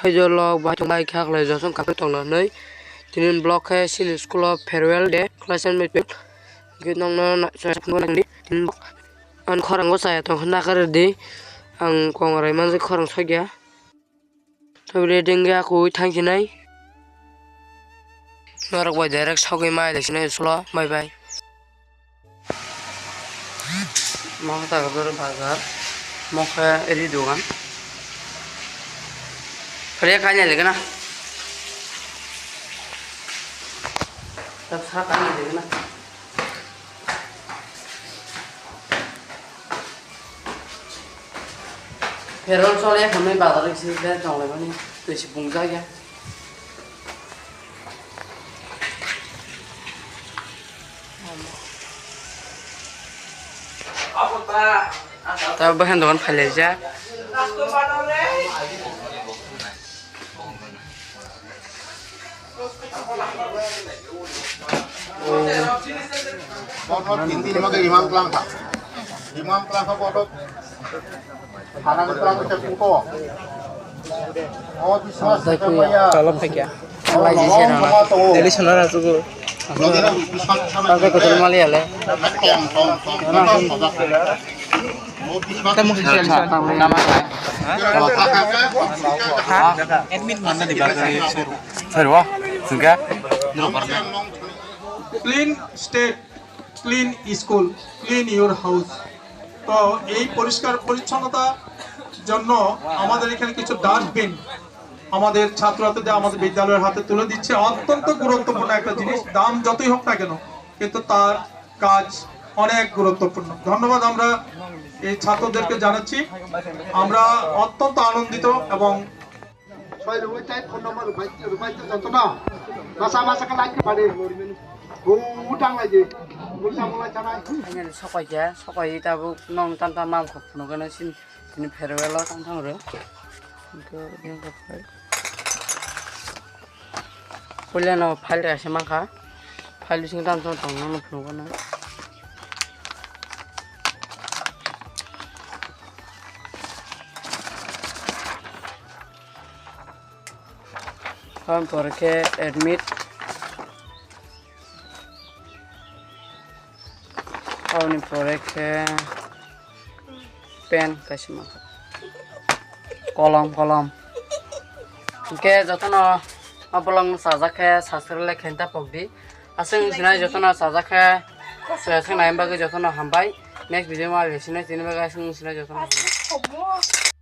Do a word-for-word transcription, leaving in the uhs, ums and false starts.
Hai jolok bai tong bai kha khlai josong kap tong nai. Tinin block khe sini school of farewell day class ten by twelve. Hwnkhe nokno na-, sa-, sa-, phunukgo nangdi. Tinin ang khorang go chaya tong khe nakar di. Ang kong rai manjak khorang sokya. Tabule dengya koi thang khe nai. Norok bai direct sogwi mai lai sinai school o. Bye bye. Mo khe Takarjora bazar, mo khe ri dogan. Phale kainwi lagana. Tak sa kainwi lagana. Pherol chole khamwi bazar se tong laimani, twi se pungjak ya. Ta bahan dogan phailaijak. Bono tin din mage imang tlang kha. Imang tlang kha bono. Tolom thakya. Lai jise na. Teli sona na tugu. Tangkai kotor mali ale. Tamo sisi ali sona. Nama. Ha? Admit manna di bagari. Sorry wa. Sungka. Clean state, clean school, clean your house. তো এই পরিষ্কার পরিচ্ছন্নতার জন্য আমাদের এখানে কিছু ডাস্টবিন আমাদের ছাত্রছাত্রীদের আমাদের বিদ্যালয়ের হাতে তুলে দিচ্ছে। অত্যন্ত গুরুত্বপূর্ণ একটা জিনিস, দাম যতই হোক না কেন, কিন্তু তার কাজ অনেক গুরুত্বপূর্ণ। ধন্যবাদ আমরা এই ছাত্রদেরকে জানাচ্ছি। আমরা অত্যন্ত আনন্দিত এবং Soi rwui tei phone number rwbai, rwbai tei jotono masa masa khe line khe phadi. Bo utang lai di. Ulta mulai chanai. Ani sokoi khe, sokoi tabuk nong tanta mam kho phunukgwi nang sin, sini farewell o tang thang rw. Hwnkhe yang khe phai. Puila no file kaisa mankha. File bisingo tang tong tong nang phunukgwi nang. Aboni pore khe admit. Aboni pore khe pen kaisa mankha. Kolom, kolom. Hwnkhe jotono o bolong chajak khe subscribe like khe ta pokdi. Aswk wngsinai jotono chajak khe, se-, swngnai bagwi jotono hambai. Next video ma bai sinai tini bagwi aswk wngsinai jotono hambai.